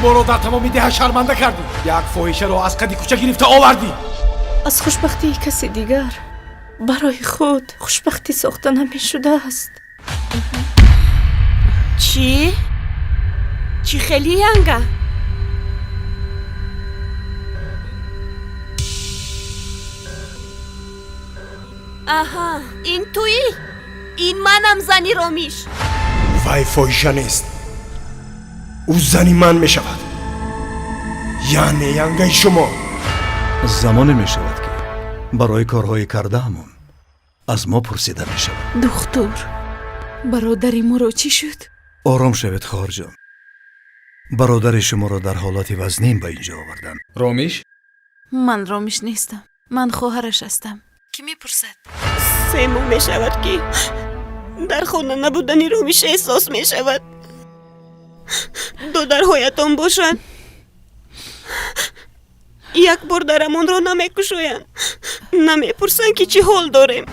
Моро дар тамоми деҳа шарманда кардӣ. Як фоҳишаро аз қади кӯча гирифта овардӣ. Аз хушбахтии каси дигар барои худ хушбахтӣ сохта намешудааст. Чӣ? Чӣ хели, янга? Аҳа, ин туӣ? Ин манам, зани Ромиш. Вай фоҳиша нест, ӯ зани ман мешавад, яъне янгаи шумо. Замоне мешавад, ки барои корҳои кардаамон аз мо пурсида мешавад. Духтур, бародари моро чӣ шуд? Ором шавед, хоҳарҷон. Бародари шуморо дар ҳолати вазнин ба инҷо оварданд. Ромиш? Ман Ромиш нестам, ман хоҳараш ҳастам. Кӣ мепурсад? 3 моҳ мешавад, ки дар хона набудани Ромиш эҳсос мешавад. Додарҳоятон бошанд, як бор дарамонро намекушоянд, намепурсанд, ки чӣ ҳол дорем.